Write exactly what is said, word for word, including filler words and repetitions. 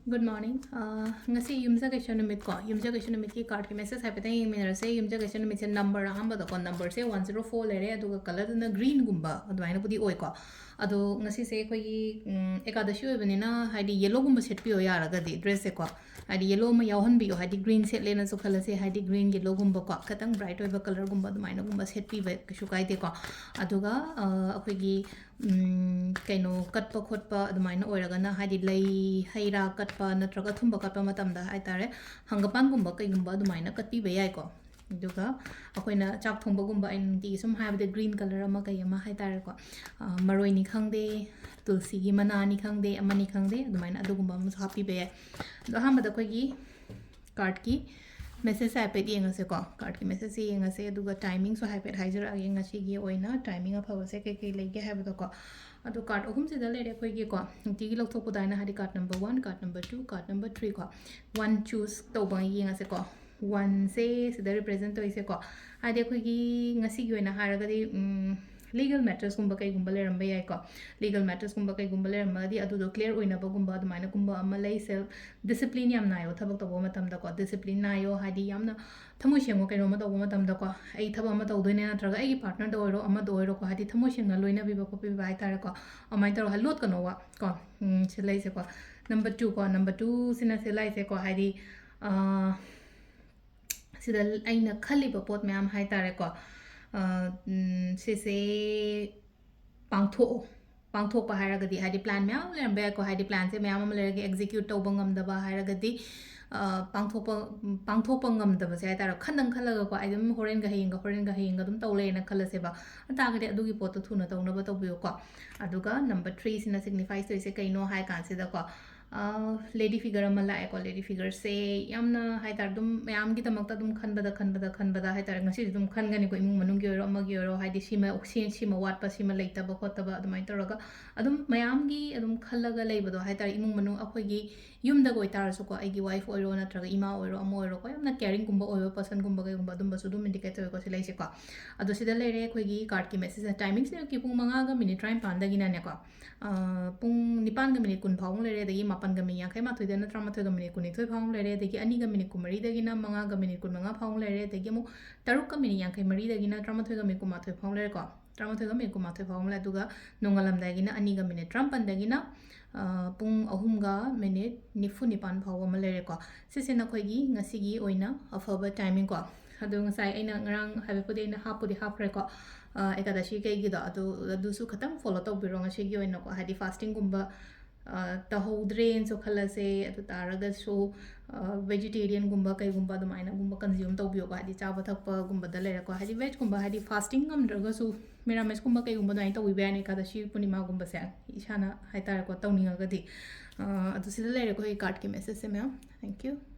Good morning. ꯑ, ꯉꯁꯤ ꯌꯨꯝꯖꯀꯩꯁ ꯅꯨꯃꯤꯠꯀꯣ, ꯌꯨꯝꯖꯀꯩꯁ ꯅꯨꯃꯤꯠꯀꯤ cardꯀꯤ message ꯍꯥꯏꯐꯦꯠꯇꯪ ꯌꯦꯡꯃꯤꯟꯅꯔꯁꯦ꯫ ꯌꯨꯝꯖꯀꯩꯁ ꯅꯨꯃꯤꯠꯁꯦ number ꯑꯍꯥꯟꯕꯗꯀꯣ, numberꯁꯦ one zero four ꯂꯩꯔꯦ, ꯑꯗꯨꯒ colourꯗꯨꯅ greenꯒꯨꯝꯕ ꯑꯗꯨꯃꯥꯏꯅꯕꯨꯗꯤ ꯑꯣꯏꯀꯣ꯫ ꯑꯗꯣ ꯉꯁꯤꯁꯦ ꯑꯩꯈꯣꯏꯒꯤ, ꯎꯝ, ꯑꯦꯀꯥꯗꯁꯤ ꯑꯣꯏꯕꯅꯤꯅ, ꯍꯥꯏꯗꯤ yellowꯒꯨꯝꯕ ꯁꯦꯠꯄꯤꯌꯣ ꯌꯥꯔꯒꯗꯤ dressꯁꯦꯀꯣ, ꯍꯥꯏꯗꯤ yellow ꯑꯃ ꯌꯥꯎꯍꯟꯕꯤꯌꯣ, ꯍꯥꯏꯗꯤ green ꯁꯦꯠꯂꯦꯅꯁꯨ ꯈꯜꯂꯁꯦ, ꯍꯥꯏꯗꯤ green yellowꯒꯨꯝꯕꯀꯣ, ꯈꯤꯇꯪ bright ꯑꯣꯏꯕ colourꯒꯨꯝꯕ ꯑꯗꯨꯃꯥꯏꯅꯒꯨꯝꯕ ꯁꯦꯠꯄꯤꯕ ꯀꯩꯁꯨ ꯀꯥꯏꯗꯦꯀꯣ꯫ ꯑꯗꯨꯒ, ꯑ, ꯑꯩꯈꯣꯏꯒꯤ ꯎꯝ, ꯀꯩꯅꯣ ꯀꯠꯄ ꯈꯣꯠꯄ ꯑꯗꯨꯃꯥꯏꯅ ꯑꯣꯏꯔꯒꯅ, ꯍꯥꯏꯗꯤ ꯂꯩ, ꯍꯩ ꯔꯥ ꯀꯠꯄ ꯅꯠꯇ꯭ꯔꯒ ꯑꯊꯨꯝꯕ ꯀꯠꯄ ꯃꯇꯝꯗ ꯍꯥꯏꯇꯥꯔꯦ, ꯍꯪꯒꯄꯥꯟꯒꯨꯝꯕ ꯀꯩꯒꯨꯝꯕ ꯑꯗꯨꯃꯥꯏꯅ ꯀꯠꯄꯤꯕ ꯌꯥꯏꯀꯣ꯫ ꯑꯗꯨꯒ ꯑꯩꯈꯣꯏꯅ ꯆꯥꯛ ꯊꯣꯡꯕꯒꯨꯝꯕ, ꯑꯩꯅ ꯅꯨꯡꯇꯤꯒꯤ ꯁꯨꯝ ꯍꯥꯏꯕꯗ green colour ꯑꯃ ꯀꯩ ꯑꯃ ꯍꯥꯏꯇꯥꯔꯦꯀꯣ, ꯑ, ꯃꯔꯣꯏꯅꯤ ꯈꯪꯗꯦ, ꯇꯨꯜꯁꯤꯒꯤ ꯃꯅꯥꯅꯤ ꯈꯪꯗꯦ, ꯑꯃꯅꯤ ꯈꯪꯗꯦ, ꯑꯗꯨꯃꯥꯏꯅ ꯑꯗꯨꯒꯨꯝꯕ ꯑꯃꯁꯨ ꯍꯥꯞꯄꯤꯕ ꯌꯥꯏ꯫ ꯑꯗꯣ ꯑꯍꯥꯟꯕꯗ ꯑꯩꯈꯣꯏꯒꯤ cardꯀꯤ message ꯍꯥꯏꯐꯦꯠ ꯌꯦꯡꯉꯁꯦꯀꯣ꯫ Cardꯀꯤ messageꯁꯦ ꯌꯦꯡꯉꯁꯦ, ꯑꯗꯨꯒ timingꯁꯨ ꯍꯥꯏꯐꯦꯠ ꯍꯥꯏꯖꯔꯛꯑꯒꯦ, ꯉꯁꯤꯒꯤ ꯑꯣꯏꯅ timing ꯑꯐꯕꯁꯦ ꯀꯩ ꯀꯩ ꯂꯩꯒꯦ ꯍꯥꯏꯕꯗꯣꯀꯣ꯫ ꯑꯗꯣ card ꯑꯍꯨꯝꯁꯤꯗ ꯂꯩꯔꯦ ꯑꯩꯈꯣꯏꯒꯤꯀꯣ, ꯅꯨꯡꯇꯤꯒꯤ ꯂꯧꯊꯣꯛꯄꯗ ꯍꯥꯏꯅ, ꯍꯥꯏꯗꯤ card number one, card number two, card number three ꯀꯣ꯫ One choose ꯇꯧꯕ ꯌꯦꯡꯉꯁꯦꯀꯣ꯫ Oneꯁꯦ ꯁꯤꯗ represent ꯇꯧꯔꯤꯁꯦꯀꯣ, ꯍꯥꯏꯗꯤ ꯑꯩꯈꯣꯏꯒꯤ ꯉꯁꯤꯒꯤ ꯑꯣꯏꯅ ꯍꯥꯏꯔꯒꯗꯤ, ꯎꯝ, legal mattersꯀꯨꯝꯕ ꯀꯩꯒꯨꯝꯕ ꯂꯩꯔꯝꯕ ꯌꯥꯏꯀꯣ꯫ Legal mattersꯀꯨꯝꯕ ꯀꯩꯒꯨꯝꯕ ꯂꯩꯔꯝꯃꯒꯗꯤ ꯑꯗꯨꯗꯣ clear ꯑꯣꯏꯅꯕꯒꯨꯝꯕ ꯑꯗꯨꯃꯥꯏꯅꯒꯨꯝꯕ ꯑꯃ ꯂꯩ꯫ Self discipline ꯌꯥꯝ ꯅꯥꯏꯌꯣ ꯊꯕꯛ ꯇꯧꯕ ꯃꯇꯝꯗꯀꯣ, discipline ꯅꯥꯏꯌꯣ, ꯍꯥꯏꯗꯤ ꯌꯥꯝꯅ ꯊꯃꯣꯏ ꯁꯦꯡꯕ ꯀꯩꯅꯣꯝꯃ ꯇꯧꯕ ꯃꯇꯝꯗꯀꯣ, ꯑꯩ ꯊꯕꯛ ꯑꯃ ꯇꯧꯗꯣꯏꯅꯦ ꯅꯠꯇ꯭ꯔꯒ ꯑꯩꯒꯤ partnerꯗ ꯑꯣꯏꯔꯣ ꯑꯃꯗ ꯑꯣꯏꯔꯣꯀꯣ, ꯍꯥꯏꯗꯤ ꯊꯃꯣꯏ ꯁꯦꯡꯅ ꯂꯣꯏꯅꯕꯤꯕ ꯈꯣꯠꯄꯤꯕ ꯍꯥꯏꯇꯥꯔꯦꯀꯣ, ꯑꯗꯨꯃꯥꯏꯅ ꯇꯧꯔꯒ ꯂꯣꯠꯀꯅꯣꯕ ꯀꯣ꯫ ꯎꯝ, ꯁꯤ ꯂꯩꯁꯦꯀꯣ꯫ Number twoꯀꯣ, number twoꯁꯤꯅ ꯁꯤ ꯂꯩꯁꯦꯀꯣ, ꯍꯥꯏꯗꯤ, ꯑ, ꯁꯤꯗ ꯑꯩꯅ ꯈꯜꯂꯤꯕ ꯄꯣꯠ ꯃꯌꯥꯝ ꯍꯥꯏꯇꯥꯔꯦꯀꯣ, ꯑ, ꯎꯝ, ꯁꯤꯁꯦ ꯄꯥꯡꯊꯣꯛꯑꯣ꯫ ꯄꯥꯡꯊꯣꯛꯄ ꯍꯥꯏꯔꯒꯗꯤ, ꯍꯥꯏꯗꯤ plan ꯃꯌꯥꯝ ꯑꯃ ꯂꯩꯔꯝꯕ ꯌꯥꯏꯀꯣ, ꯍꯥꯏꯗꯤ planꯁꯦ ꯃꯌꯥꯝ ꯑꯃ ꯂꯩꯔꯒ execute ꯇꯧꯕ ꯉꯝꯗꯕ ꯍꯥꯏꯔꯒꯗꯤ, ꯑ, ꯄꯥꯡꯊꯣꯛꯄ, ꯄꯥꯡꯊꯣꯛꯄ ꯉꯝꯗꯕꯁꯦ ꯍꯥꯏꯇꯥꯔꯦ, ꯈꯟꯗꯪ ꯈꯜꯂꯒꯀꯣ, ꯑꯩ ꯑꯗꯨꯝ ꯍꯣꯔꯦꯟꯒ ꯍꯌꯦꯡꯒ, ꯍꯣꯔꯦꯟꯒ ꯍꯌꯦꯡꯒ ꯑꯗꯨꯝ ꯇꯧ ꯂꯩꯔꯦꯅ ꯈꯜꯂꯁꯦꯕ꯫ ꯑꯗꯨ ꯇꯥꯔꯒꯗꯤ ꯑꯗꯨꯒꯤ ꯄꯣꯠꯇꯣ ꯊꯨꯅ ꯇꯧꯅꯕ ꯇꯧꯕꯤꯌꯨꯀꯣ꯫ ꯑꯗꯨꯒ number threeꯁꯤꯅ signifies ꯇꯧꯔꯤꯁꯦ ꯀꯩꯅꯣ ꯍꯥꯏ ꯀꯥꯟꯁꯤꯗꯀꯣ, ꯑ, lady figure ꯑꯃ ꯂꯥꯛꯑꯦꯀꯣ꯫ Lady figureꯁꯦ ꯌꯥꯝꯅ ꯍꯥꯏꯇꯥꯔꯦ, ꯑꯗꯨꯝ ꯃꯌꯥꯝꯒꯤꯗꯃꯛꯇ ꯑꯗꯨꯝ ꯈꯟꯕꯗ, ꯈꯟꯕꯗ, ꯈꯟꯕꯗ ꯍꯥꯏꯇꯥꯔꯦ, ꯉꯁꯤꯁꯨ ꯑꯗꯨꯝ ꯈꯟꯒꯅꯤꯀꯣ, ꯏꯃꯨꯡ ꯃꯅꯨꯡꯒꯤ ꯑꯣꯏꯔꯣ, ꯑꯃꯒꯤ ꯑꯣꯏꯔꯣ, ꯍꯥꯏꯗꯤ ꯁꯤꯃ, ꯁꯤ-, ꯁꯤꯃ ꯋꯥꯠꯄ, ꯁꯤꯃ ꯂꯩꯇꯕ ꯈꯣꯠꯇꯕ ꯑꯗꯨꯃꯥꯏꯅ ꯇꯧꯔꯒ ꯑꯗꯨꯝ ꯃꯌꯥꯝꯒꯤ ꯑꯗꯨꯝ ꯈꯜꯂꯒ ꯂꯩꯕꯗꯣ ꯍꯥꯏꯇꯥꯔꯦ꯫ ꯏꯃꯨꯡ ꯃꯅꯨꯡ ꯑꯩꯈꯣꯏꯒꯤ ꯌꯨꯝꯗꯒ ꯑꯣꯏꯇꯥꯔꯁꯨꯀꯣ, ꯑꯩꯒꯤ wife ꯑꯣꯏꯔꯣ ꯅꯠꯇ꯭ꯔꯒ ꯏꯃꯥ ꯑꯣꯏꯔꯣ ꯑꯃ ꯑꯣꯏꯔꯣꯀꯣ, ꯌꯥꯝꯅ caringꯒꯨꯝꯕ ꯑꯣꯏꯕ personꯒꯨꯝꯕ ꯀꯩꯒꯨꯝꯕ ꯑꯗꯨꯝꯕꯁꯨ ꯑꯗꯨꯝ indicate ꯇꯧꯋꯦꯀꯣ ꯁꯤ ꯂꯩꯁꯦꯀꯣ꯫ ꯑꯗꯣ ꯁꯤꯗ ꯂꯩꯔꯦ ꯑꯩꯈꯣꯏꯒꯤ cardꯀꯤ messageꯁꯦ꯫ Timingꯁꯦ ꯑꯌꯨꯛꯀꯤ ꯄꯨꯡ ꯃꯉꯥꯒ minute ꯇꯔꯥꯅꯤꯄꯥꯟꯗꯒꯤꯅꯅꯦꯀꯣ, ꯑ, ꯄꯨꯡ ꯅꯤꯄꯥꯟꯒ minute ꯀꯨꯟ ꯐꯥꯎꯕ ꯂꯩꯔꯦ, ꯑꯗꯒꯤ ꯃꯥꯄꯟ ꯃꯥꯄꯟꯒ ꯃꯤꯅꯤꯠ ꯌꯥꯡꯈꯩ ꯃꯥꯊꯣꯏꯗꯅ ꯇꯔꯥꯃꯥꯊꯣꯏꯒ ꯃꯤꯅꯤꯠ ꯀꯨꯟꯅꯤꯊꯣꯏ ꯐꯥꯎ ꯑꯃ ꯂꯩꯔꯦ, ꯑꯗꯒꯤ ꯑꯅꯤꯒ ꯃꯤꯅꯤꯠ ꯀꯨꯟꯃꯔꯤꯗꯒꯤꯅ ꯃꯉꯥꯒ ꯃꯤꯅꯤꯠ ꯀꯨꯟꯃꯉꯥ ꯐꯥꯎ ꯑꯃ ꯂꯩꯔꯦ, ꯑꯗꯒꯤ ꯑꯃꯨꯛ ꯇꯔꯨꯛꯀ ꯃꯤꯅꯤꯠ ꯌꯥꯡꯈꯩ ꯃꯔꯤꯗꯒꯤꯅ ꯇꯔꯥꯃꯥꯊꯣꯏꯒ ꯃꯤꯅꯤꯠ ꯀꯨꯟꯃꯥꯊꯣꯏ ꯐꯥꯎ ꯂꯩꯔꯦꯀꯣ꯫ ꯇꯔꯥꯃꯥꯊꯣꯏꯒ ꯃꯤꯅꯤꯠ ꯀꯨꯟꯃꯥꯊꯣꯏ ꯐꯥꯎ ꯑꯃ ꯂꯩ, ꯑꯗꯨꯒ ꯅꯣꯡꯉꯥꯜꯂꯝꯗꯥꯏꯒꯤꯅ ꯑꯅꯤꯒ ꯃꯤꯅꯤꯠ ꯇꯔꯥꯃꯥꯄꯟꯗꯒꯤꯅ, ꯑ, ꯄꯨꯡ ꯑꯍꯨꯝꯒ ꯃꯤꯅꯤꯠ ꯅꯤꯐꯨ ꯅꯤꯄꯥꯟ ꯐꯥꯎꯕ ꯑꯃ ꯂꯩꯔꯦꯀꯣ꯫ ꯁꯤꯁꯦ ꯅꯈꯣꯏꯒꯤ ꯉꯁꯤꯒꯤ ꯑꯣꯏꯅ ꯑꯐꯕ timing ꯀꯣ꯫ ꯑꯗꯣ ꯉꯁꯥꯏ ꯑꯩꯅ ꯉꯔꯥꯡ ꯍꯥꯏꯕꯕꯨꯗꯤ ꯑꯩꯅ ꯍꯥꯞꯄꯨꯗꯤ ꯍꯥꯞꯈ꯭ꯔꯦꯀꯣ, ꯑ, ꯑꯦꯀꯥꯗꯁꯤ ꯀꯩꯒꯤꯗꯣ, ꯑꯗꯨ, ꯑꯗꯨꯁꯨ ꯈꯇꯪ follow ꯇꯧꯕꯤꯔꯣ ꯉꯁꯤꯒꯤ ꯑꯣꯏꯅꯀꯣ꯫ ꯍꯥꯏꯗꯤ fasting ꯒꯨꯝꯕ, ꯑ, ꯇꯧꯍꯧꯗ꯭ꯔꯦꯅꯁꯨ ꯈꯜꯂꯁꯦ, ꯑꯗꯨ ꯇꯥꯔꯒꯁꯨ, ꯑ, vegetarian ꯒꯨꯝꯕ ꯀꯩꯒꯨꯝꯕ ꯑꯗꯨꯃꯥꯏꯅꯒꯨꯝꯕ consume ꯇꯧꯕꯤꯌꯣꯀꯣ꯫ ꯍꯥꯏꯗꯤ ꯆꯥꯕ ꯊꯛꯄꯒꯨꯝꯕꯗ ꯂꯩꯔꯦꯀꯣ꯫ ꯍꯥꯏꯗꯤ veg ꯀꯨꯝꯕ, ꯍꯥꯏꯗꯤ fasting ꯉꯝꯗ꯭ꯔꯒꯁꯨ ꯃꯤꯔꯥꯃꯦꯁ ꯀꯨꯝꯕ ꯀꯩꯒꯨꯝꯕ ꯑꯗꯨꯃꯥꯏꯅ ꯇꯧꯕꯤꯕ ꯌꯥꯏꯅꯦ, ꯑꯦꯀꯥꯗꯁꯤ ꯄꯨꯔꯅꯤꯃꯥꯒꯨꯝꯕꯁꯦ ꯏꯁꯥꯅ ꯍꯥꯏꯇꯥꯔꯦꯀꯣ, ꯇꯧꯅꯤꯡꯉꯒꯗꯤ꯫ ꯑ, ꯑꯗꯨ ꯁꯤꯗ ꯂꯩꯔꯦꯀꯣ ꯑꯩꯈꯣꯏꯒꯤ card ꯀꯤ message ꯁꯦ ꯃꯌꯥꯝ꯫ Thank you꯫